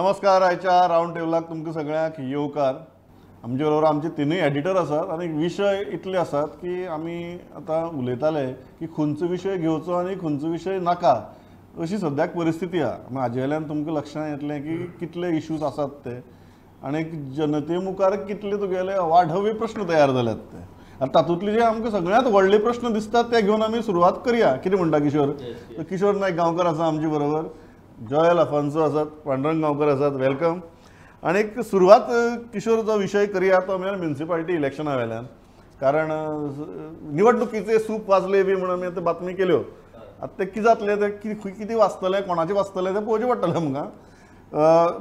नमस्कार. आयच्या रावंड टेबलाक तुमकां सगळ्यांक येवकार. आमचे बरोबर आमचे तिनूय एडिटर आसात आनी विशय इतले आसात की आमी आतां उलयताले की खंयचो विशय घेवचो आनी खंयचो विशय नाका अशी सद्याक परिस्थिती आहा. हाजे वयल्यान तुमकां लक्षांत येतलें की कितले इश्यूज आसात ते आनी जनते मुखार कितले तुगेले वाढवी प्रश्न तयार जाल्यात ते. आनी तातूंतले जे आमकां सगळ्यांत व्हडले प्रश्न दिसतात ते घेवन आमी सुरवात करया. कितें म्हणटा किशोर? किशोर नायक गांवकर आसा आमचे बरोबर, जॉयल अफान्सो आसात, पांडुरंग गांवकर आसात. Welcome. आनी एक सुरवात किशोर जो विशय करया तो म्हळ्यार म्युनिसिपालिटी इलेक्शना वेल्यान, कारण निवडणुकीचे सूप वाजले बी म्हणून आमी आतां बातमी केल्यो. आतां तें कितें जातलें, तें कितें वाचतलें, कोणाचें वाचतलें तें पळोवचें पडटलें आमकां.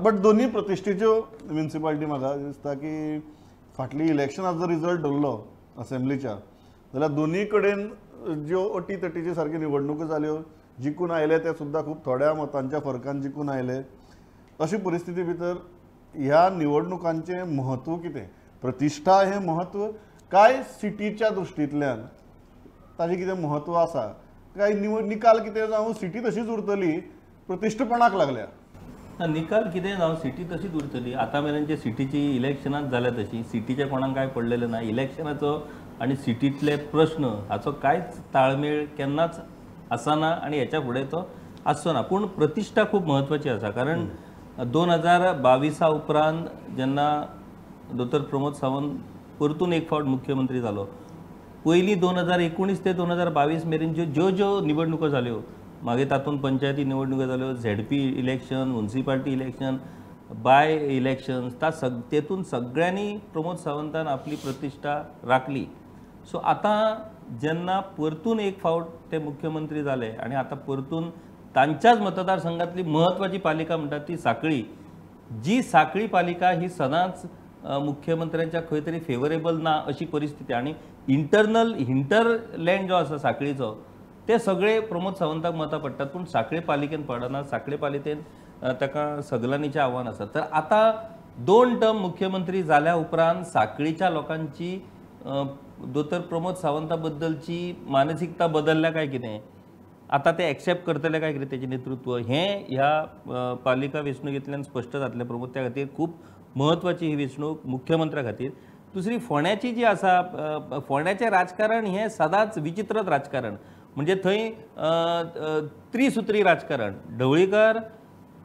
बट दोनूय प्रतिश्ठेच्यो म्युनिसिपालिटी म्हाका दिसता की फाटली इलेक्शनाचो रिजल्ट धरलो असेंब्लीच्या जाल्यार दोनूय कडेन ज्यो अटी तटीच्यो सारक्यो निवडणुको जाल्यो, जिखून आयले ते सुद्दां खूब थोड्या मतांच्या फरकान जिखून आयले. अशी परिस्थिती भितर ह्या निवडणुकांचें म्हत्व कितें, प्रतिश्ठा हें म्हत्व काय सिटीच्या दृश्टींतल्यान ताजें कितें म्हत्व आसा, काय निकाल कितें जावं सिटी तशीच उरतली, प्रतिश्ठपणाक लागल्या? निकाल कितें जावं सिटी तशीच उरतली. आतां मेरेन सिटीची इलेक्शनांच जाल्या तशी सिटीच्या कोणाक कांय पडलेलें ना. इलेक्शनाचो आनी सिटींतले प्रश्न हाचो कांयच ताळमेळ केन्नाच आसना आनी हेच्या फुडें तो आसचो ना. पूण प्रतिश्ठा खूब म्हत्वाची आसा, कारण 2022 उपरांत जेन्ना दोतोर प्रमोद सावंत परतून एक फावट मुख्यमंत्री जालो, पयलीं 2019 ते 2022 मेरेन ज्यो ज्यो ज्यो निवडणुको जाल्यो, मागीर तातूंत पंचायती निवडणुको जाल्यो, ZP election, municipality election, by election, तेतून सगळ्यांनी प्रमोद सावंतान आपली प्रतिश्ठा राखली. सो आतां जेन्ना परतून एक फावट ते मुख्यमंत्री जाले आनी आतां परतून तांच्याच मतदारसंघातली म्हत्वाची पालिका म्हणटात ती साखळी, जी साखळी पालिका ही सदांच मुख्यमंत्र्यांच्या खंय तरी फेवरेबल ना अशी परिस्थिती आनी इंटरनल हिंटरलँड जो आसा साखळीचो ते सगळे प्रमोद सावंताक मतां पडटात, पूण साखळे पालिकेन पडना. साखळे पालिकेन ताका सगळ्यांनीचें आव्हान आसा. तर आतां 2 टर्म मुख्यमंत्री जाल्या उपरांत साखळीच्या लोकांची दोतोर प्रमोद सावंता बद्दलची मानसिकता बदलल्या काय कितें, आतां ते एक्सेप्ट करतले काय कितें तेचें नेतृत्व, हें ह्या पालिका वेंचणुकेंतल्यान स्पश्ट जातलें प्रमोद. त्या खातीर खूब म्हत्वाची ही वेंचणूक मुख्यमंत्र्या खातीर. दुसरी फोंड्याची जी आसा, फोंड्याचें राजकारण हें सदांच विचित्रच राजकारण, म्हणजे थंय त्रिसुत्री राजकारण, ढवळीकर,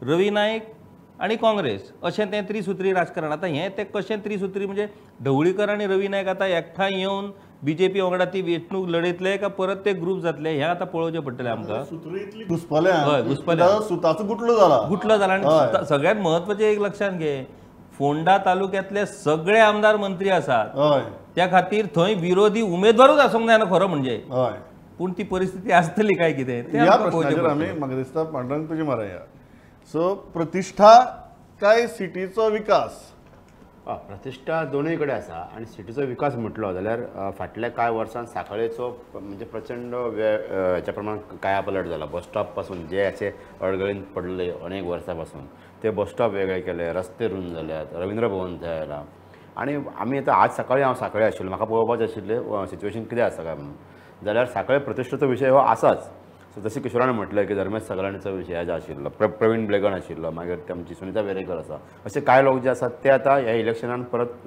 रवी नायक आनी काँग्रेस अशें तें त्रिसुत्री राजकारण. आतां हें तें कशें त्रिसुत्री म्हणजे ढवळीकर आनी रवी नायक आतां एकठांय येवन बीजेपी वांगडा ती वेंचणूक लढयतले काय परत ते ग्रूप जातले हें आतां पळोवचें पडटलें आमकां. हय, घुसपल्या, सुताचो गुटलो जाला, गुटलो जाला. आनी सगळ्यांत म्हत्वाचें एक लक्षांत घे, फोंडा तालुक्यांतले सगळे आमदार मंत्री आसात, त्या खातीर थंय विरोधी उमेदवारूच आसूंक जायना खरो म्हणजे. पूण ती परिस्थिती आसतली काय कितें ह्या प्रश्नाचेर आमी म्हाका दिसता पांडुरंग तुजी मारया. सो प्रतिश्ठा काय सिटीचो विकास? प्रतिश्ठा दोनूय कडेन आसा आनी सिटीचो विकास म्हटलो जाल्यार फाटल्या कांय वर्सां साखळेचो म्हणजे प्रचंड हेच्या प्रमाण कायापलट जाला. बस स्टॉप पासून जे अशे अडगळीन पडले अनेक वर्सां पासून ते बस स्टॉप वेगळे केले, रस्ते रूंद जाल्यात, रवींद्र भवन थंय आयलां. आनी आमी आतां आज सकाळीं हांव साखळे आशिल्लो, म्हाका पळोवपाचें आशिल्लें सिच्युएशन कितें आसा काय म्हणून, जाल्यार साखळे प्रतिश्ठेचो विशय हो आसाच. सो जशें किशोरान म्हटलें की धर्मेश सगळ्यांचो विशय जो आशिल्लो, प्रवीण ब्लेगन आशिल्लो, मागीर आमची सुनिता वेरेकर आसा, असे कांय लोक जे आसात ते आतां ह्या इलेक्शनान परत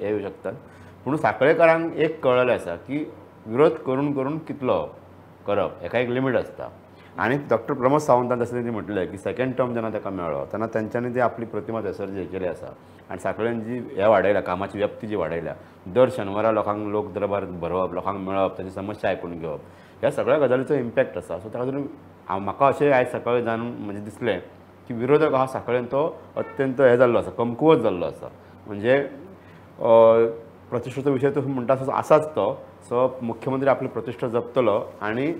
येवं शकतात. पूण साखळेकारांक एक कळ्ळें आसा की विरोध करून करून कितलो करप, हेका एक लिमीट आसता. आनी डॉक्टर प्रमोद सावंतान जशें तेणी म्हटलें की सेकेंड टर्म जेन्ना ताका मेळ्ळो तेन्ना तेंच्यांनी ती आपली प्रतिमा थंयसर जी केली आसा आनी साखळेन जी हें वाडयल्या, कामाची व्याप्ती जी वाडयल्या, दर शेनवारा लोकांक लोक दरबार भरोवप, लोकांक मेळप, तांची समस्या आयकून घेवप, ह्या सगळ्या गजालीचो इम्पॅक्ट आसा. सो ताका लागून म्हाका अशें आयज सकाळीं जाणून म्हणजे दिसलें की विरोधक आहा साखळेन तो अत्यंत हें जाल्लो आसा, कमकुवत जाल्लो आसा. म्हणजे प्रतिश्ठेचो विशय तो म्हणटा तसो आसाच तो. सो मुख्यमंत्री आपली प्रतिश्ठा जपतलो. आनी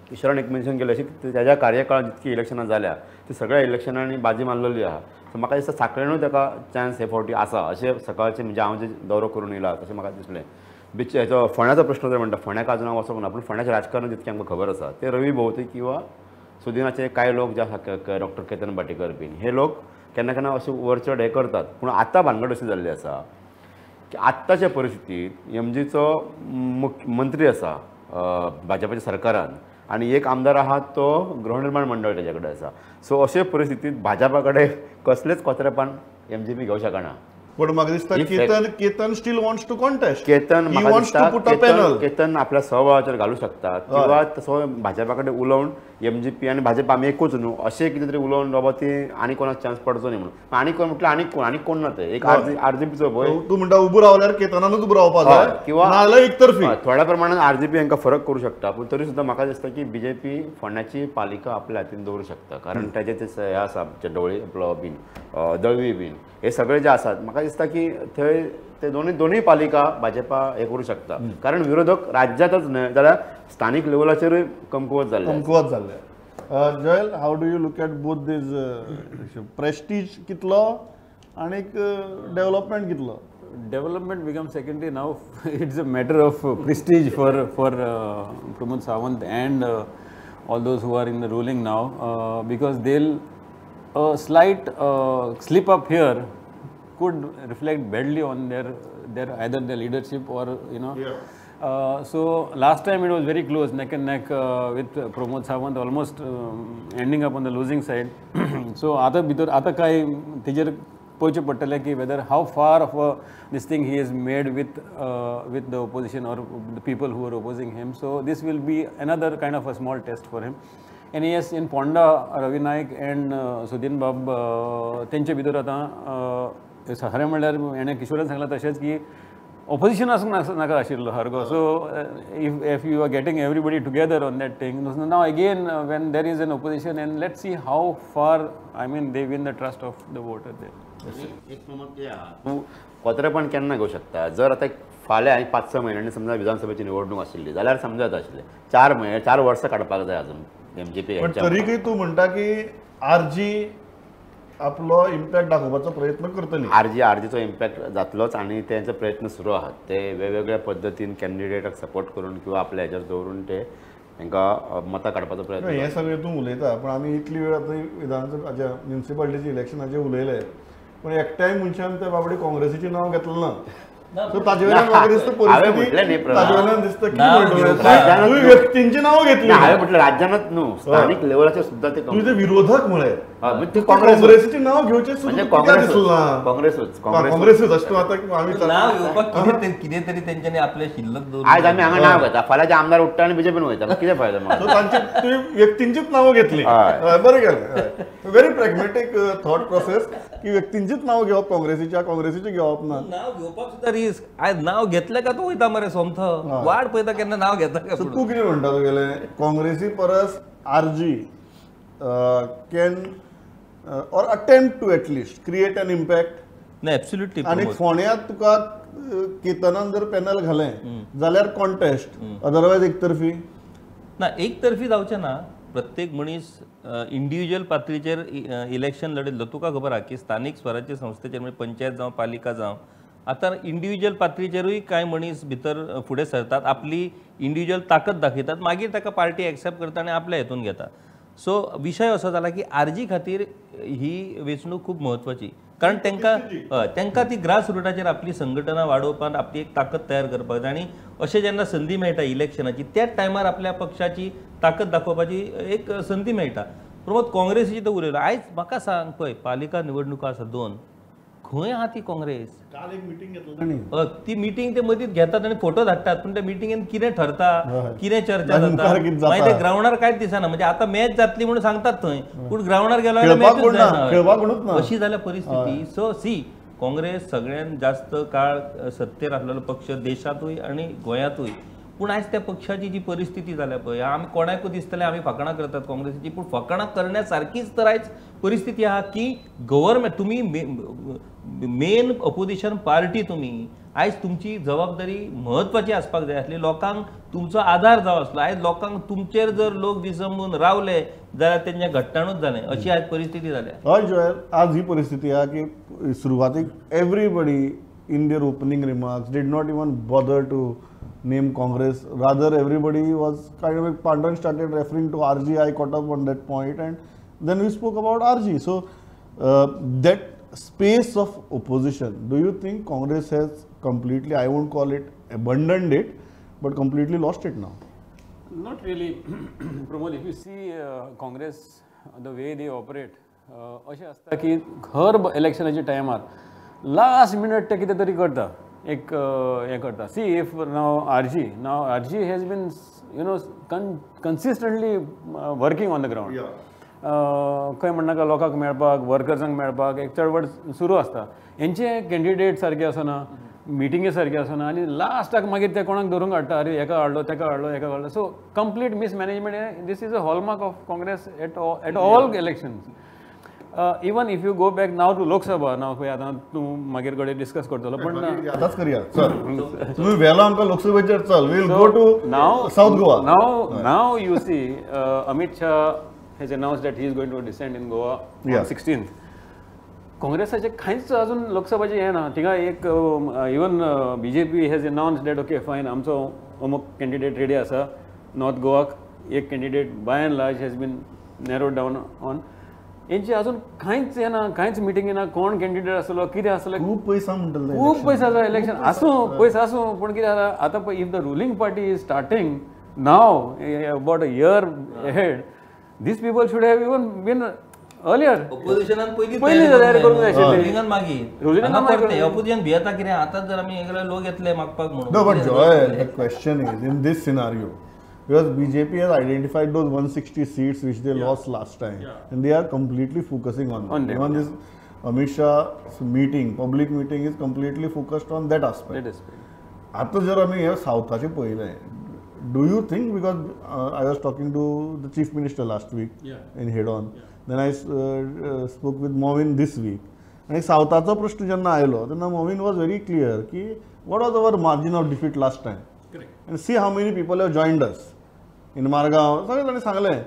किशोरान एक मेन्शन केलें अशें ताज्या कार्यकाळांत जितकी इलेक्शनां जाल्या ती सगळ्या इलेक्शनांनी बाजी मारलेली आहा. सो म्हाका दिसता साखळेनूय ताका चान्स हे फावटी आसा अशें सकाळचें म्हणजे हांव जे दौरो करून येयला तशें म्हाका दिसलें. बिच हेचो फोंड्याचो प्रश्न जर म्हणटा, फोंड्याक अजून हांव वचोंक ना, पूण फोंड्याचें राजकारण जितकें आमकां खबर आसा ते रवी भोवते किंवा सुदिनाचे कांय लोक जे आसा, डॉक्टर केतन भाटीकर बीन, हे लोक केन्ना केन्ना अशें वरचड हें करतात. पूण आतां भानगड अशी जाल्ली आसा की आत्ताच्या परिस्थितींत एमजीचो मुख्यमंत्री आसा भाजपाच्या सरकारान आनी एक आमदार आहा तो गृहनिर्माण मंडळ तेजे कडेन आसा. सो अशे परिस्थितींत भाजपा कडेन कसलेच कोत्रेपण एम जी पी घेवंक शकना. पण म्हाका दिसता Ketan still wants to contest. Ketan म्हाका दिसता केतन आपल्या स्वबळाचेर घालूं शकता किंवा तसो भाजपा कडेन उलोवन एम जी पी आनी भाजपा आमी एकूच न्हू अशें कितें तरी उलोवन बाबा ती आनी कोणाक चान्स पडचो न्ही म्हणून. आनी कोण म्हटल्यार आनी कोण, आनी कोण ना ते एक आर जी पीचो भंय. तूं म्हणटा उबो रावल्यार केतनानूच उबो रावपाक जाय किंवा नाजाल्यार एकतर्फी थोड्या प्रमाणात आर जी पी हांकां फरक करूं शकता. पूण तरी सुद्दां म्हाका दिसता की बी जे पी फोंड्याची पालिका आपल्या हातीन दवरूं शकता, कारण ताजे ते हे आसा ढवळी बीन दळवी बीन हे सगळे जे आसात म्हाका दिसता की थंय ते दोनूय पालिका भाजपा हे करूं शकता, कारण विरोधक राज्यांतच न्हय जाल्यार स्थानीक लेवलाचेरूय कमकुवत जाल्ले. कमकुवत जाल्ले. Joel, how do you look at both these prestige कितलो आनी डेव्हलपमेंट कितलो? Development becomes secondary now. It's a matter of prestige for Pramod Sawant and all those who are in the ruling now, because they'll a slight slip up here could reflect badly on their either their leadership or you know. Yeah. So last time it was very close, neck and neck with Pramod Sawant almost ending up on the losing side. So आता भितर आता काय तेजेर पळोवचें पडटलें की whether how far of a this thing he has made with the opposition or the people who are opposing him. So this will be another kind of a small test for him. And yes, in Ponda, Ravi Naik and Sudin Bab तेंचे भितर आतां खरें म्हणल्यार हेणें किशोरान सांगलां तशेंच की opposition आसूंक नाका आशिल्लो सारको. So if you are getting everybody together on that thing now again when there is an opposition and let see how far I mean they win the trust of the voter there. एक तूं कोत्रेपण केन्ना घेवंक शकता जर आतां फाल्यां आनी 5-6 म्हयन्यांनी समजा विधानसभेची निवडणूक आशिल्ली जाल्यार समजा जाता आशिल्लें. 4 म्हयने 4 वर्सां काडपाक जाय अजून एम जी पी. पण तरीकय तूं म्हणटा की आर जी आपलो इम्पॅक्ट दाखोवपाचो प्रयत्न करतली. आर जीचो इम्पॅक्ट जातलोच आनी तेंचो प्रयत्न सुरू आहात. ते वेगवेगळ्या पद्दतीन कॅन्डिडेटाक सपोर्ट करून किंवा आपल्या हेजेर दवरून ते तांकां मतां काडपाचो प्रयत्न. हें सगळें तूं उलयता, पूण आमी इतली वेळ आतां विधानसभा म्युनिसिपालिटीच्या इलेक्शनाचेर उलयले, पूण एकट्याय मनशान त्या बाबडी काँग्रेसीचें नांव घेतलें ना. सो ताजे वयल्यान म्हाका दिसता परिस्थिती, ताजे वयल्यान दिसता की व्यक्तींची नांव घेतली. हांवें म्हटलें राज्यानच न्हू, स्थानीक लेवलाचेर सुद्दां ते तुवें ते विरोधक म्हळें, काँग्रेसीचें नांव घेवचें सुद्दां काँग्रेसूच काँग्रेसूच अशें तूं आतां आमी नांव घेवपाक कितें तरी तेंच्यांनी आपलें शिल्लक दवरून आयज आमी हांगा नांव घेता, फाल्यां आमदार उठ्ठा आनी बीजेपीन वयता, कितें फायदो? सो तांचे तुवें व्यक्तींचीच नांवां घेतली. बरें केलें, व्हेरी प्रॅग्मॅटीक थॉट प्रोसेस की व्यक्तींचीच नांव घेवप काँग्रेसीच्या, काँग्रेसीचें घेवप ना. नांव घेवपाक सुद्दां रिस्क. आयज नांव घेतलें का तूं वयता मरे सोमतो वाट पळयता केन्ना नांव घेता. तूं कितें म्हणटा तुगेलें काँग्रेसी परस RG can or attempt to at least create an impact? ना, एब्सोल्युटली. आनी फोंड्यांत तुका केतनान जर पॅनल घालें जाल्यार कॉन्टेस्ट, अदरवायज एकतर्फी ना. एकतर्फी जावचें ना. प्रत्येक मनीस इंडिविज्युअल पातळीचेर इलेक्शन लढयतलो. तुका खबर आहा की स्थानीक स्वराज्य संस्थेचेर म्हणजे पंचायत जावं पालिका जावं आतां इंडिविज्युअल पातळीचेरूय कांय मनीस भितर फुडें सरतात, आपली इंडिविज्युअल ताकद दाखयतात, मागीर ताका पार्टी एक्सेप्ट करता आनी आपल्या हेतून घेता. सो विशय असो जाला की आरजी खातीर ही वेंचणूक खूब म्हत्वाची, कारण तांकां तांकां ती ग्रास रुटाचेर आपली संघटना वाडोवपाक आपली एक ताकद तयार करपाक जाय. आनी अशें जेन्ना संदी मेळटा इलेक्शनाची त्याच टायमार आपल्या पक्षाची ताकद दाखोवपाची एक संदी मेळटा. प्रमोद, काँग्रेसीची तर उलयलो. आयज म्हाका सांग पळय, पालिका निवडणुका आसा 2, खंय आहा ती काँग्रेस? काल एक मिटींग घेतली, ती मिटींग ते मदींच घेतात आनी फोटो धाडटात, पूण त्या मिटिंगेन कितें ठरता, कितें चर्चा जाता मागीर ते ग्रावंडार कांयच दिसना. म्हणजे आतां मॅच जातली म्हणून सांगतात थंय, पूण ग्रावंडार गेलो जाल्यार अशी जाल्या परिस्थिती. सो सी, काँग्रेस सगळ्यात जास्त काळ सत्तेर आसलेलो पक्ष देशांतूय आनी गोंयांतूय, पूण आयज त्या पक्षाची जी परिस्थिती जाल्या पळय, आमी कोणाकूय दिसतलें आमी फकाणां करतात काँग्रेसीची, पूण फकाणां करण्या सारकीच तर आयज परिस्थिती आहा की गव्हर्मेंट तुमी मेन अपोजिशन पार्टी, तुमी आयज तुमची जबाबदारी म्हत्वाची आसपाक जाय आसली, लोकांक तुमचो आदार जावो आसलो. आयज लोकांक तुमचेर जर लोक विसंबून रावले जाल्यार तेंचें घट्टाणूच जालें, अशी आयज परिस्थिती जाल्या. हय जोएल, आज ही परिस्थिती आहा की सुरवातीक everybody in their opening remarks did not even bother to name Congress. Rather, everybody was kind of, Pandan started referring to RG. I caught up on that point, and then we spoke about RG. So that space of opposition, do you think Congress has completely, I won't call it abandoned it, but completely lost it now? Not really, Pramod. If you see Congress, the way they operate, अशें आसता की हर इलेक्शनाच्या टायमार last minute ते कितें तरी करता, एक हें करता. See if now RG, now RG has been you know consistently working on the ground. खंय म्हणनाका लोकांक मेळपाक, वर्कर्सांक मेळपाक एक चळवळ सुरू आसता. हेंचे कॅन्डिडेट सारके आसना, मिटिंगे सारके आसना आनी लास्टाक मागीर ते कोणाक धरूंक हाडटा, अरे हेका हाडलो, तेका हाडलो, हेका हाडलो. So complete mismanagement, this is a hallmark of Congress at all elections. Even if you go back now to Lok Sabha, now पळय आतां तूं मागीर कडेन डिस्कस करतलो, पण आतांच करया. चल तुमी वेलो आमकां लोकसभेचेर, चल we'll go to South Goa. Now you see Amit Shah has announced that he is going to descend in Goa on 16th. काँग्रेसाचे कांयच अजून लोकसभाचे हें ना. थिंगा एक even BJP has announced that okay fine, आमचो अमुक कॅन्डिडेट रेडी आसा north गोवाक, एक candidate by and large has been narrowed down on. हेंची अजून कांयच हें ना, कांयच मिटींग ना, कोण कॅन्डिडेट आसलो, कितें आसलें. खूब पयस म्हणटले, खूब पयस आसा इलेक्शन आसूं, पयस आसूं, पूण कितें जाता आतां पळय, if the ruling party is starting now about a year ahead, these people should have even been earlier. ऑपोजिशनान पयलीं तयारी करूंक जाय आशिल्ली, रुलिंगान मागीर. रुलिंगान परतें ऑपोजिशन भियेता कितें, आतां जर आमी हे लोक येतले मागपाक म्हणून. No, but Joel, the question is in this scenario, because BJP has identified those 160 seats which they lost last time, and they are completely focusing on them. Even this Amit Shah's meeting, public meeting is completely focused on that aspect. आतां जर आमी हे सावथाचें पळयलें, do you think, because I was talking to the Chief Minister last week in Hedon, then I spoke with Movin this week, and सावथाचो प्रश्न जेन्ना आयलो तेन्ना Movin was very clear की what was our margin of defeat last time, and see how many people have joined us in Margao. सगळे ताणें सांगलें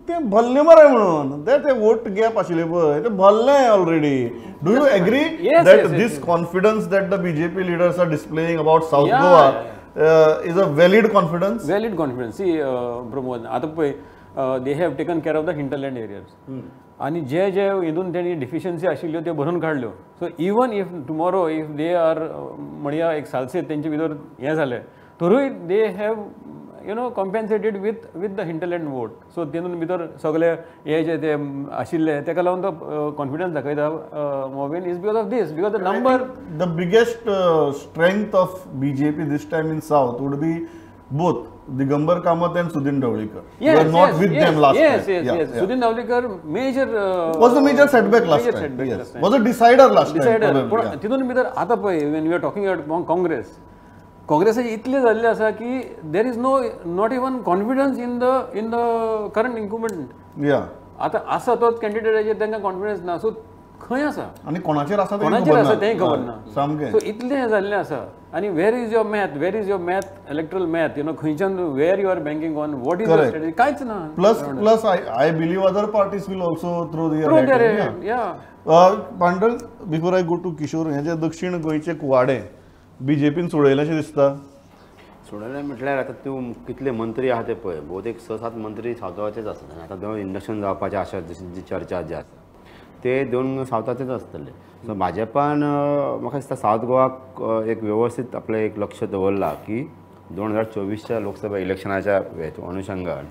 तें भरलें मरे म्हणून, ते वोट गॅप आशिल्ले पळय ते भरलें already. Do you agree that this confidence that the BJP leaders are displaying about South Goa is a valid confidence? Valid confidence. See, Pramod, आतां पळय, they have taken care of the hinterland areas. आनी जे जे हितून तेणी deficiency आशिल्ल्यो त्यो भरून काडल्यो. So even if tomorrow if they are म्हणया एक सालसेत तेंचे भितर हें जालें तरूय they have you know compensated with the hinterland vote. So तेतून भितर सगळे हे जे ते आशिल्ले तेका लागून तो कॉन्फिडन्स दाखयता Mauvin is because of this, because the number. The biggest strength of BJP this time in South would be both Digambar Kamat and Sudin Dhavalikar. Yes, were not yes, with yes, them last yes, time. Yes, yeah, yes. Yeah. Sudin Dhavalikar major was the major setback last major time. Setback yes. Last time. Was a decider last decider. time. पण तितून भितर आतां पळय, when we are talking about Congress, काँग्रेसाचे इतले जाल्ले आसा की there is no not even confidence in the current incumbent. Yeah. आतां आसा तोच कॅन्डिडेटाचेर तांकां कॉन्फिडन्स ना. सो खंय आसा आनी कोणाचेर आसा कोणाचेर आसा तेंय खबर ना. सामकें. सो इतलें जाल्लें आसा. आनी where is your math, where is your math, electoral math, you know खंयच्यान where you are banking on, what is your strategy, कांयच ना. Plus plus I believe other parties will also throw their yeah. Pandurang, before I go to Kishore, हें जे दक्षिण गोंयचे कुवाडे बीजेपीन सोडयलें दिसता. सोडयलें म्हटल्यार आतां तूं कितले मंत्री आहा ते पळय, भोवतेक 6-7 मंत्री सावथ गोवाचेच आसता. आनी आतां दोन इंडक्शन जावपाचें आशा जी चर्चा जी आसा ते दोन सावथाचेच आसतले. सो भाजपान म्हाका दिसता सावथ गोवाक एक वेवस्थीत आपलें एक लक्ष दवरलां की 2024च्या लोकसभा इलेक्शनाच्या अनुशंगान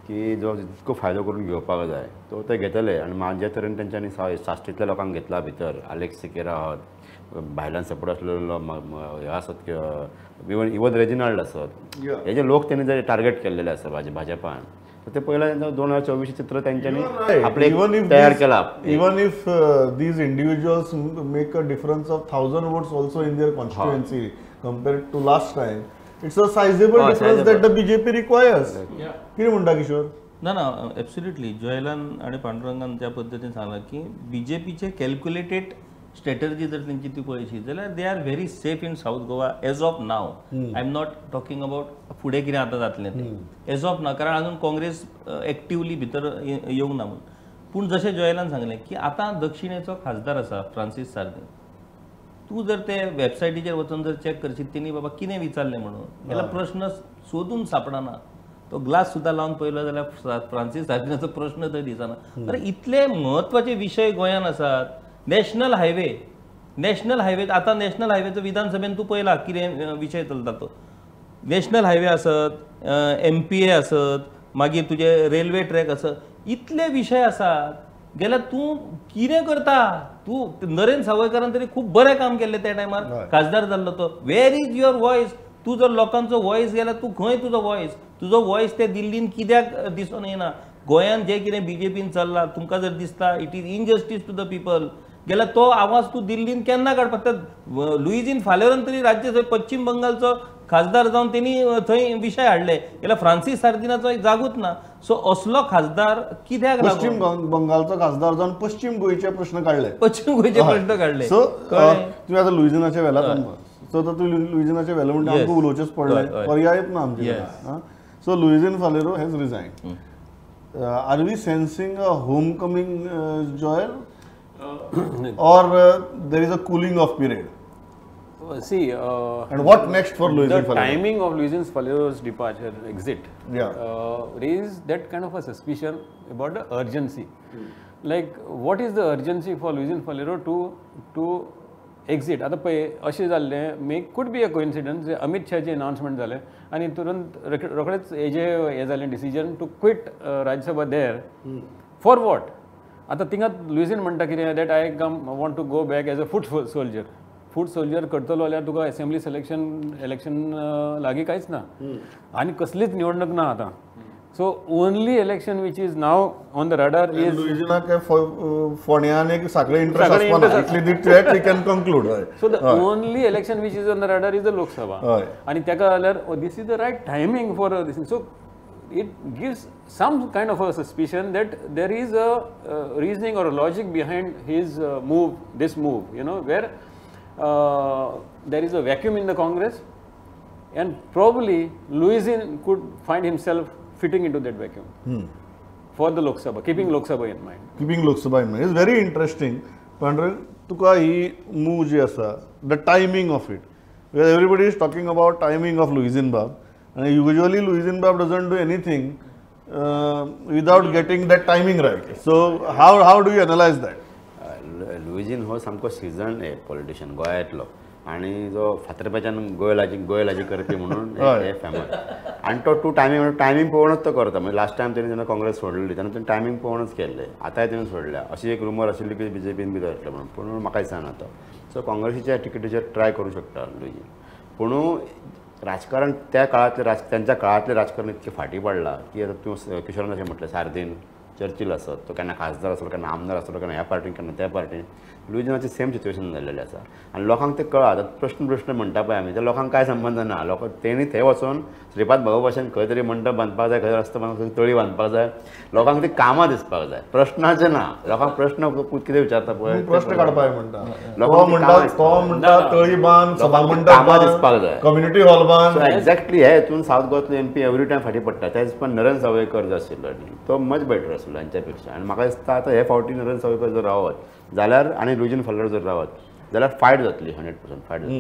की जो जितको फायदो करून घेवपाक जाय तो ते घेतले. आनी जे तरेन तेंच्यांनी साश्टींतल्या लोकांक घेतला भितर, आलेक्स सिकेरा आहात, भायल्यान सपोर्ट आसलेलो हे आसत, इवन रेजिनाल्ड आसत, हे जे लोक तेणी जे टार्गेट केल्लेले आसा भाजपान, ते पयला 2024 चित्र तेंच्यांनी आपले तयार केला. Even if these individuals make a difference of 1000 votes also in their constituency compared to last time, it's a sizeable difference that the BJP requires. कितें म्हणटा किशोर? ना ना, एब्सोल्युटली. जोएलान आनी पांडुरंगान ज्या पद्दतीन सांगलां की बीजेपीचे कॅल्क्युलेटेड स्ट्रॅटर्जी जर तेंची ती पळयशी जाल्यार they are very safe in South Goa as of now. I am not talking about फुडें कितें आतां जातलें तें, एज ऑफ नाव, कारण अजून काँग्रेस एक्टिवली भितर येवंक ना म्हणून. पूण जशें जोएलान सांगलें की आतां दक्षिणेचो खासदार आसा फ्रांसीस सार्दीन, तूं जर ते वेबसायटीचेर वचून जर चॅक करशीत तेणी बाबा कितें विचारलें म्हणून जाल्यार प्रश्न सोदून सापडना. तो ग्लास सुद्दां लावन पळयलो जाल्यार फ्रांसीस सार्दिनाचो प्रश्न थंय दिसना. अरे इतले म्हत्वाचे विशय गोंयांत आसात. नॅशनल हायवे, नॅशनल हायवे आतां नॅशनल हायवेचो विधानसभेन तूं पळयला कितें विशय चलता तो. नॅशनल हायवे आसत, MPA आसत, मागीर तुजे रेल्वे ट्रॅक आसत, इतले विशय आसात गेल्यार तूं कितें करता? तूं नरेंद्र सावयकारान तरी खूब बरें काम केल्लें त्या टायमार, खासदार जाल्लो तो. वेर is your voice? तूं जर लोकांचो वॉयस गेल्यार तूं खंय तुजो वॉयस? तुजो वॉयस ते दिल्लीन कित्याक दिसून येना? गोंयांत जें कितें बीजेपीन चल्लां तुमकां जर दिसता it is injustice to the people गेल्यार तो आवाज तूं दिल्लीन केन्ना काडपाक? तर लुईजीन फालेरोन तरी राज्य पश्चिम बंगालचो खासदार जावन तेणी थंय विशय हाडले, गेल्यार फ्रांसीस सार्दिनाचो एक जागूच ना. सो असलो खासदार कित्याक? पश्चिम बंगालचो खासदार जावन पश्चिम गोंयचे प्रश्न काडले, पश्चिम गोंयचे प्रश्न काडले. सो तुवें आतां लुईजिनाचे वेला, सो आतां तूं लुईजिनाचे वेला म्हणटा आमकां उलोवचेंच पडलें, पर्यायच ना आमचे. So Luizinho Faleiro has resign. Are we sensing a home coming Joel or there is a cooling off period? See, and what next for Luizinho Faleiro? The timing of Luizinho Faleiro's departure, exit, raised that kind of a suspicion about the urgency. Like, what is the urgency for Luizinho Faleiro to exit? आता पळय अशें जाल्लें, may could be a coincidence, Amit शाहचें announcement जालें आनी तुरंत रोखडेच हेजें हें जालें decision to quit Rajya Sabha there for what? आतां थिंगा लुईजीन म्हणटा कितें that I come want to go back as a foot soldier. Foot soldier करतलो जाल्यार तुका एसेंब्ली सिलेक्शन इलेक्शन लागीं कांयच ना आनी कसलीच निवडणूक ना आतां. So only election which is now on the radar is लुईजिनाक फोंड्या आनी साखळे इंट्रस्ट आसपा इतली that we can conclude. So the only election which is on the radar is the Lok Sabha. आनी ताका जाल्यार this is the right timing for this. So it gives some kind of a suspicion that there is a reasoning or a logic behind his move, this move, you know, where there is a vacuum in the Congress and probably Luizinho could find himself fitting into that vacuum for the Lok Sabha, keeping Lok Sabha in mind. Keeping Lok Sabha in mind. It's very interesting. Pandurang, tuka hi move ji asa, the timing of it. Because everybody is talking about timing of Luizinho Bab. And usually Luizinho Bab doesn't do anything without getting that timing right. So how do you analyze that? Luizinho हो सामको season politician गोंयांतलो आनी जो फातर्पेच्यान गोंय लागीं करपी म्हणून हे famous. आनी तो तूं टायमींग टायमींग पळोवनच तो करता. म्हणजे लास्ट टायम तेणी जेन्ना काँग्रेस सोडलेली तेन्ना तेणी टायमींग पळोवनच केल्लें. आतांय तेणी सोडल्या. अशी एक रुमर आशिल्ली की बीजेपीन भितर येतलें म्हणून, पूण म्हाका दिसना तो. सो काँग्रेसीच्या टिकेटीचेर ट्राय करूं शकता लुईजीन. पूण राजकारण त्या काळांतलें तेंच्या काळांतलें राजकारण इतकें फाटीं पडलां की आतां तूं किशोरान अशें म्हटलें सार्दीन चर्चिल आसत, तो केन्ना खासदार आसलो, केन्ना आमदार आसलो, केन्ना ह्या पार्टीन केन्ना त्या पार्टीन. लुईजिनाचें सेम सिच्युएशन जाल्लेलें आसा आनी लोकांक तें कळ्ळां. आतां प्रश्न प्रश्न म्हणटा पळय आमी, त्या लोकांक कांय संबंद ना. लोक तेणी थंय वचून श्रीपाद भाऊ भाशेन खंय तरी मंडप बांदपाक जाय, खंय रस्तो बांदपाक जाय, तळी बांदपाक जाय. लोकांक ती कामां दिसपाक जाय, प्रश्नाचें ना. लोकांक प्रश्न कितें विचारता पळय, प्रश्न काडपाक म्हणटा लोकांक, म्हणटा तळी बांद, सभा मंडप कामां दिसपाक जाय, कम्युनिटी हॉल बांद. एक्झॅक्टली हे हितून सावथ गोवांतलो एमपी एवरी टायम फाटीं पडटा. त्याच पण नरेंद्र सावयकर जो आशिल्लो तो मच बेटर आशिल्लो हांच्या पेक्षा. आनी म्हाका दिसता आतां हे फावटी नरेंद्र सावयकर जर रावत जाल्यार आनी लुईजीन फालेरो जर रावत जाल्यार फायट जातली, 100% फायट जातली.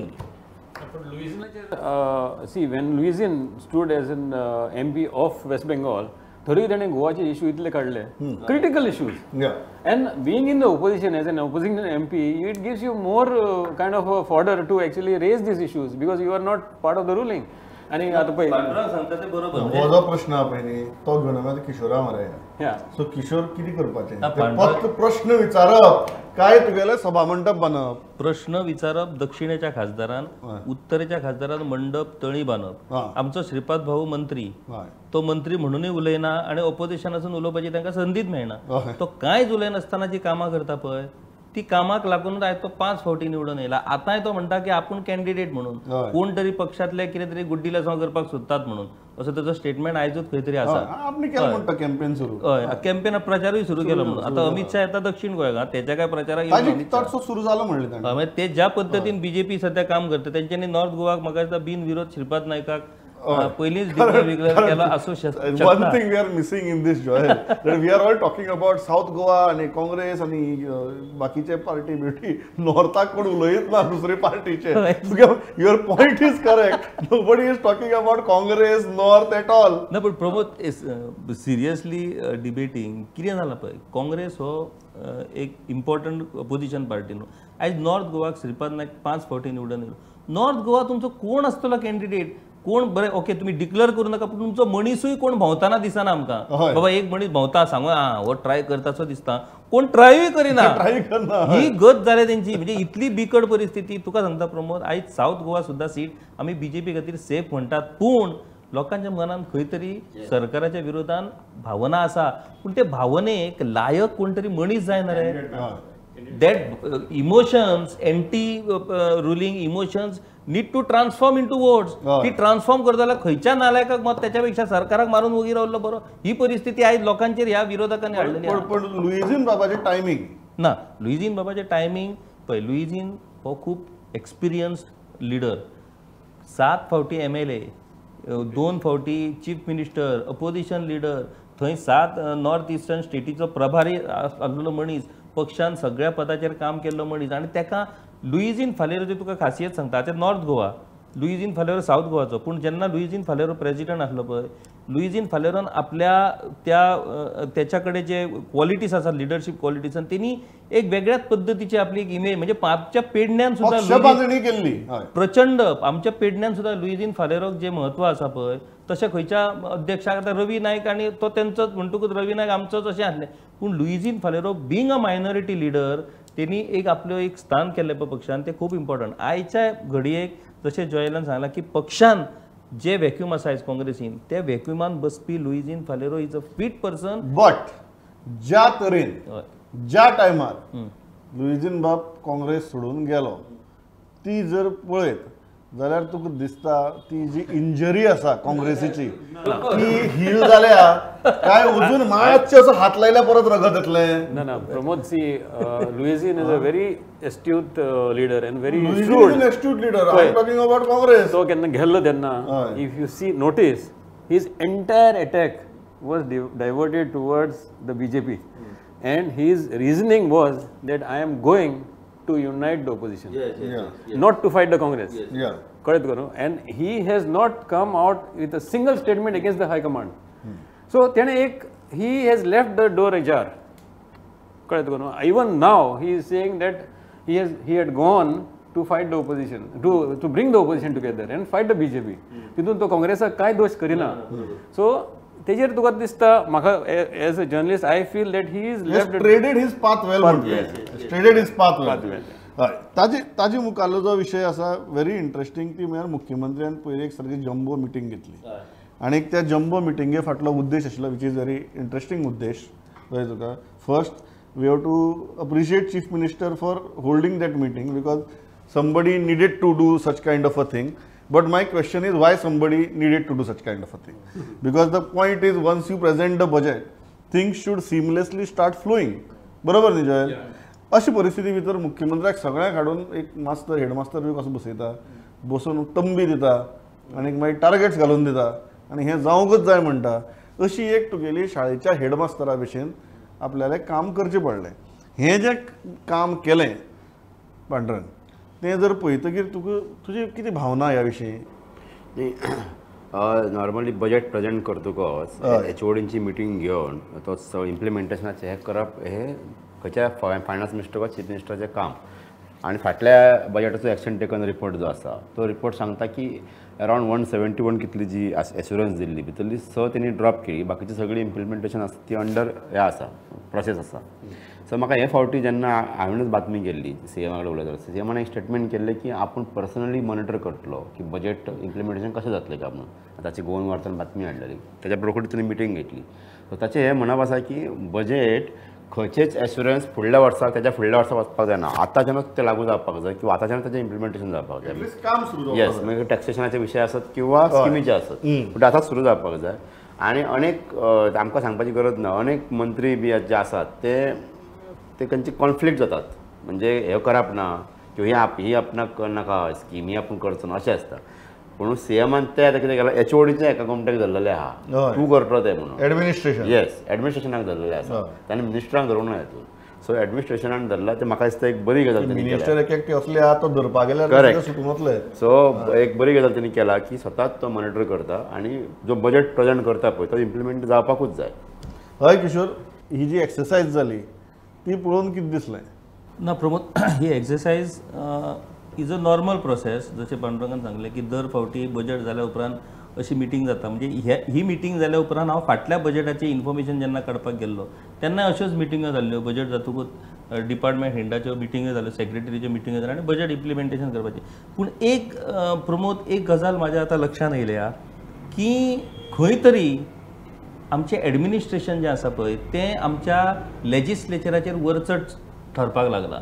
पण लुईजिनाचेर see when Luizinho stood as an MP of West Bengal, तरी ताणें गोवाचे इश्यू इतले काडले, critical issues. And being in the opposition as an opposition MP, it gives you more kind of a fodder to actually raise these issues because you are not part of the ruling. आनी आतां पळय सांगता ते बरोबर. हो जो प्रश्न आहा पळय न्ही तो घेवन आमी आतां किशोरा मरे. सो किशोर कितें करपाचें? फक्त प्रश्न विचारप काय तुगेलें सभा मंडप बांदप? प्रश्न विचारप दक्षिणेच्या खासदारान, उत्तरेच्या खासदारान मंडप तळी बांदप. आमचो श्रीपाद भाऊ मंत्री, तो मंत्री म्हणूनय उलयना आनी ऑपोजिशनासून उलोवपाची तांकां संदीच मेळना. तो कांयच उलयनासतना जी कामां करता पळय ती कामाक लागून आयज तो 5 फावटी निवडून येयला. आतांय तो म्हणटा की आपूण कॅन्डिडेट म्हणून कोण तरी पक्षांतले कितें तरी गुड्डीला करपाक सोदतात म्हणून असो ताचो स्टेटमेंट आयजूच खंय तरी आसा. कॅम्पेन सुरू, हय कॅम्पेन प्रचारूय सुरू केलो म्हणून. आतां अमित शाह येता दक्षिण गोंयाक, तेच्या काय प्रचाराक सुरू जालो म्हणलें. ते ज्या पद्दतीन बीजेपी सध्या काम करता तेंच्यांनी नॉर्थ गोवाक म्हाका दिसता बिन विरोध श्रीपाद नायकाक पहिलीच डिक्लेअर केला असू शकता. One thing we are missing in this Joel, that we are all talking about South Goa आणि काँग्रेस आणि बाकीचे पार्टी बिटी, नॉर्थाक कोण उलयत ना दुसरे पार्टीचे. Your point is correct, nobody is talking about Congress north at all. ना पण प्रमोद सिरियसली डिबेटींग कितें जालां पळय, काँग्रेस हो एक इम्पॉर्टंट ऑपोजिशन पार्टी न्हू. आयज नॉर्थ गोवाक श्रीपाद नायक 5 फावटी निवडून येयलो. नॉर्थ गोवा तुमचो कोण आसतलो कॅन्डिडेट कोण बरें ओके तुमी डिक्लेअर करूं नाका पूण तुमचो मनीसूय कोण भोंवतना दिसना आमकां. बाबा एक मनीस भोंवता सांगू आं हो ट्राय करतासो दिसता, कोण ट्रायूय करिना. ही गत जाल्या तेंची, म्हणजे इतली बिकट परिस्थिती. तुका सांगता प्रमोद, आयज सावथ गोवा सुद्दां सीट आमी बीजेपी खातीर सेफ म्हणटात, पूण लोकांच्या मनान खंय तरी सरकाराच्या विरोधान भावना आसा, पूण ते भावनेक लायक कोण तरी मनीस जायना रे. That emotions, anti ruling emotions need to transform into votes. ती ट्रान्सफॉर्म करता जाल्यार खंयच्या नालायकाक मत त्याच्या पेक्षा सरकाराक मारून वगी रावल्लो बरो. ही परिस्थिती आयज लोकांचेर ह्या विरोधकांनी हाडलेली. पण लुईझीन बाबाचे टायमींग ना, लुईझीन बाबाचे टायमींग पळय, लुईझीन हो खूब एक्सपिरियन्स्ड लिडर, 7 फावटी MLA, 2 फावटी चीफ मिनिस्टर, अपोजिशन लिडर, थंय 7 नॉर्थ इस्टर्न स्टेटीचो प्रभारी आसलेलो मनीस, पक्षान सगळ्या पदाचेर काम केल्लो मनीस. आनी तेका लुईझीन फालेरोची तुका खासियत सांगता, आतां नॉर्थ गोवा, लुईझीन फालेरो सावथ गोवाचो, पूण जेन्ना लुईझीन फालेरो प्रेजिडंट आसलो पळय, लुईझीन फालेरोन आपल्या त्या तेच्या कडेन जे क्वॉलिटीज आसात, लिडरशीप क्वॉलिटीज, आनी तेणी एक वेगळ्याच पद्दतीची आपली एक इमेज, म्हणजे आमच्या पेडण्यान सुद्दां केल्ली प्रचंड. आमच्या पेडण्यान सुद्दां लुईझीन फालेरोक जें म्हत्व आसा पळय, तशें खंयच्या अध्यक्षाक आतां रवी नायक आनी तो तेंचोच म्हणटकूच रवी नायक आमचोच अशें आसलें, पूण Luizinho Faleiro being a minority leader तेणी एक आपल्यो एक स्थान केल्लें पळय पक्षान, तें खूब इम्पॉर्टंट. आयच्या घडयेक जशें जॉयलान सांगलां की पक्षान जे व्हॅक्यूम आसा आयज काँग्रेसीन, त्या व्हॅक्युमान बसपी Luizinho Faleiro is a fit person. But ज्या तरेन ज्या टायमार लुईझीन बाब काँग्रेस सोडून गेलो ती जर पळयत जाल्यार तुका दिसता ती जी इंजरी आसा काँग्रेसीची ती हील जाल्या काय अजून मातशें असो हात लायल्यार परत रगत येतलें. ना ना Pramod, see Luizinho is a very astute leader and very astute leader. I am talking about Congress. तो केन्ना गेल्लो तेन्ना if you see notice his entire attack was diverted towards the BJP and his reasoning was that I am going to unite the opposition, not to fight the Congress. Correct, Guru. And he has not come out with a single statement against the High Command. So, he has left the door ajar. Correct, Guru. Even now, he is saying that he had gone to fight the opposition, to bring the opposition together and fight the BJP. तितून तो काँग्रेसाक काय दोश करिना. So, तेजेर तुका दिसता म्हाका as a journalist I feel that he is left traded his path well, traded his path well. हय, ताजे मुखारलो जो विशय आसा व्हेरी इंट्रस्टिंग, ती म्हळ्यार मुख्यमंत्र्यान पयलीं एक सारकी जम्बो मिटींग घेतली आनी त्या जम्बो मिटिंगे फाटलो उद्देश आशिल्लो which is very interesting उद्देश. कळ्ळें तुका? First we have to appreciate chief minister for holding that meeting because somebody needed to do such kind of a thing. But my question is why somebody needed to do such kind of a thing? Because the point is once you present the budget, things should seamlessly start flowing. बरोबर न्ही जॉयल? अशी परिस्थिती भितर मुख्यमंत्र्याक सगळ्यांक हाडून एक मास्तर हेडमास्तर बी कसो बसयता, बसून तंबी दिता आनी मागीर टार्गेट्स घालून दिता आनी हें जावंकच जाय म्हणटा. अशी एक तुगेली शाळेच्या हेडमास्तरा भशेन आपल्याला काम करचें पडलें. हें जें काम केलें पांडुरंग, तें जर पळयतकीर तुका तुजी कितें भावना ह्या विशीं? नॉर्मली बजेट प्रेजेंट करतकच एचओडींची मिटींग घेवन तो इम्प्लिमेंटेशनाचें हें करप हें खंयच्या फायनान्स मिनिस्टर वा चीफ मिनिस्टराचें काम. आनी फाटल्या बजेटाचो एक्शन टेकन रिपोर्ट जो आसा तो रिपोर्ट सांगता की अरावंड 171 कितली जी एश्युरन्स दिल्ली भितरली 6 तेणी ड्रॉप केली, बाकीची सगळी इम्प्लिमेंटेशन आसा ती अंडर हें आसा, प्रोसेस आसा. सो म्हाका हे फावटी जेन्ना हांवेंच बातमी केल्ली सीएमा कडेन उलयतालो, सीएमान एक स्टेटमेंट केल्लें की आपूण पर्सनली मॉनिटर करतलो की बजेट इम्प्लिमेंटेशन कशें जातलें काय म्हणून. ताची गोवन वार्तान बातमी हाडलेली, ताच्या बरोबर तिणें मिटींग घेतली. सो ताचें हें म्हणप आसा की बजेट खंयचेच एश्युरन्स फुडल्या वर्साक त्याच्या फुडल्या वर्सा वचपाक जायना, आतांच्यानूच ते लागू जावपाक जाय किंवा आतांच्यानूच ताचें इम्प्लिमेंटेशन जावपाक जाय. काम सुरू येस, मागीर टॅक्सेशनाचे विशय आसत किंवा स्किमीचे आसत, पूण आतांच सुरू जावपाक जाय. आनी अनेक आमकां सांगपाची गरज ना, अनेक मंत्री बी जे आसात ते तांचे कॉन्फ्लिक्ट जातात, म्हणजे हें करप ना किंवा ही आपणाक नाका स्कीम ही आपूण करचो ना अशें आसता. पूण सीएमान ते आतां कितें केलां, एचओडीचें एका कॉन्ट्रॅक्ट धरलेलें आहा, तूं करतलो तें म्हणून एडमिनिस्ट्रेशन. येस, एडमिनिस्ट्रेशनाक धरलेलें आसा, ताणें मिनिस्टरांक धरूंक ना हितून. सो एडमिनिस्ट्रेशनान धरला तें म्हाका दिसता एक बरी गजाल तेणी मिनिस्टर एक एकटे असले आहा तो धरपाक गेल्यार करेक्ट सुटून वतले. सो एक बरी गजाल तेणी केला की स्वताच तो मॉनिटर करता आनी जो बजेट प्रेजेंट करता पळय तो इम्प्लिमेंट जावपाकूच जाय. हय किशोर, ही जी एक्सरसायज जाली ती पळोवन कितें दिसलें? ना प्रमोद, ही exercise is a normal process. जशें पांडुरंगान सांगलें की दर फावटी बजट जाल्या उपरांत अशी मिटींग जाता. म्हणजे ही मिटींग जाल्या उपरांत हांव फाटल्या बजटाचें इन्फॉर्मेशन जेन्ना काडपाक गेल्लो तेन्ना अश्योच मिटिंगो जाल्ल्यो. बजट जातकूच डिपार्टमेंट हेडाच्यो मिटिंग्यो जाल्यो, सेक्रेटरीच्यो मिटिंग्यो जाल्यो आनी बजट इम्प्लिमेंटेशन करपाचें. पूण एक प्रमोद, एक गजाल म्हाज्या आतां लक्षांत येयल्या की खंय तरी आमचें एडमिनिस्ट्रेशन जें आसा पळय तें आमच्या लेजिस्लेचराचेर वरचड ठरपाक लागलां.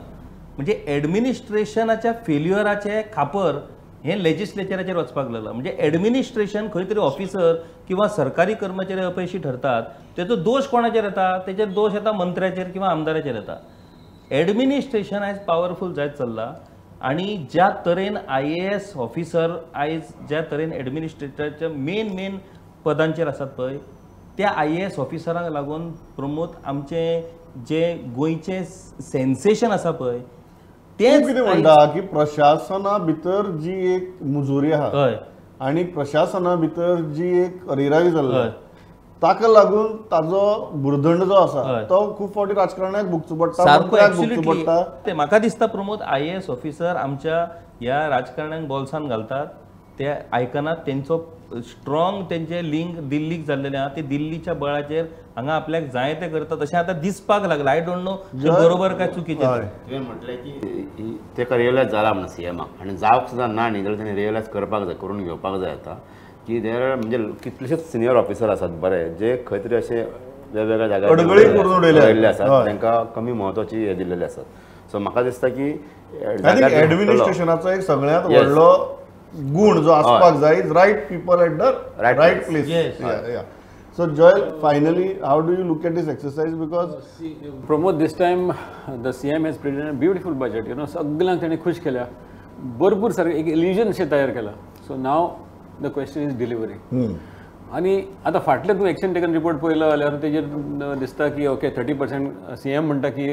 म्हणजे एडमिनिस्ट्रेशनाच्या फेल्युअराचें खापर हें लेजिस्लेचराचेर वचपाक लागलां. म्हणजे एडमिनिस्ट्रेशन खंय तरी ऑफिसर किंवा सरकारी कर्मचारी अपेशी ठरतात, तेचो दोश कोणाचेर येता? तेचेर दोश येता मंत्र्याचेर किंवा आमदाराचेर येता. एडमिनिस्ट्रेशन आयज पावरफूल जायत चल्लां आनी ज्या तरेन IAS officer आयज ज्या तरेन एडमिनिस्ट्रेटराच्या मेन मेन पदांचेर आसात पळय त्या IAS ऑफिसरांक लागून प्रमोद आमचें जें गोंयचें सेन्सेशन आसा पळय तें कितें म्हणटा की प्रशासना भितर जी एक मुजोरी आहा आनी प्रशासना भितर जी एक अरेरावी जाल्ली ताका लागून ताजो भुरदंड जो आसा तो खूब फावटी राजकारण्याक भोगचो पडटा, मंत्र्याक भोगचो पडटा. ते म्हाका दिसता प्रमोद IAS officer आमच्या ह्या राजकारण्यांक बोल्सान घालतात, ते आयकनात. तेंचो स्ट्रॉंग तेंचे लिंक दिल्लीक जाल्लेले आहा, ते दिल्लीच्या बळाचेर हांगा आपल्याक जाय तें करतात अशें आतां दिसपाक लागलां. I don't know बरोबर काय चुकीचें. तुवें म्हटलें की तेका रियलायज जाला म्हणून सीएमाक, आनी जावंक सुद्दां ना न्ही जाल्यार तेणें रियलायज करपाक जाय, करून घेवपाक जाय आतां की there म्हणजे कितलेशेच सिनियर ऑफिसर आसात बरे जे खंय तरी अशे वेगवेगळ्या जाग्यार उडयल्ले आसात, तांकां कमी म्हत्वाची हे दिल्लेले आसात. सो म्हाका दिसता की एडमिनिस्ट्रेशनाचो एक सगळ्यांत व्हडलो गुण जो आसपाक जाय is right people at the right place. So Joel, finally how do you look at this exercise? Because Pramod, this time the CM has presented a beautiful budget, you know, सगळ्यांक ताणें खूश केल्या, भरपूर सारकें एक इल्युजन अशें तयार केलां. So now the question is delivery. आनी आतां फाटलें तूं एक्शन टेकन रिपोर्ट पळयलो जाल्यार तेजेर दिसता की ओके 30% सीएम म्हणटा की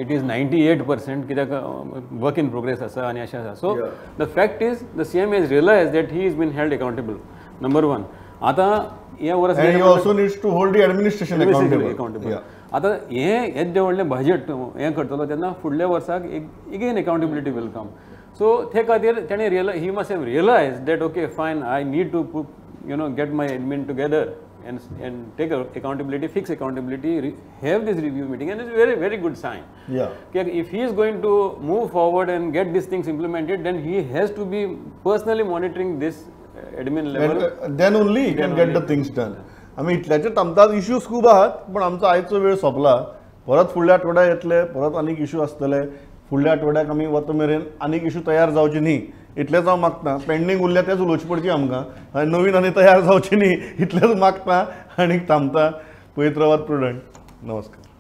it is 98% कित्याक वर्क इन प्रोग्रेस आसा आनी अशें आसा. So the fact is the CM has realise that he is been held accountable, number one. आतां हें वर्स also needs to hold the administration accountable. आतां हें येद्दें व्हडलें बजट हें करतलो तेन्ना फुडल्या वर्साक एक again accountability will come. So ते खातीर तेणें realise, he must have realise that okay fine, I need to you know get my admin together and take accountability, fix accountability, have this review meeting, and it's very very good sign. If he is going to move forward and get these things implemented, then he has to be personally monitoring this admin level. And, then only he can get the things done. आमी इतल्याचेर थांबतात. Issues खूब आहात पण आमचो आयचो वेळ सोंपला. परत फुडल्या आठवड्याक येतले, परत आनीक इश्यू आसतले. फुडल्या आठवड्याक आमी वता मेरेन आनीक इश्यू तयार जावचे न्ही इतलेंच हांव मागता. पेंडींग उरल्या तेच उलोवची पडची आमकां, नवीन आनी तयार जावचे न्ही इतलेंच मागता आनी थांबता. पळयत रावात प्रुडंट. नमस्कार.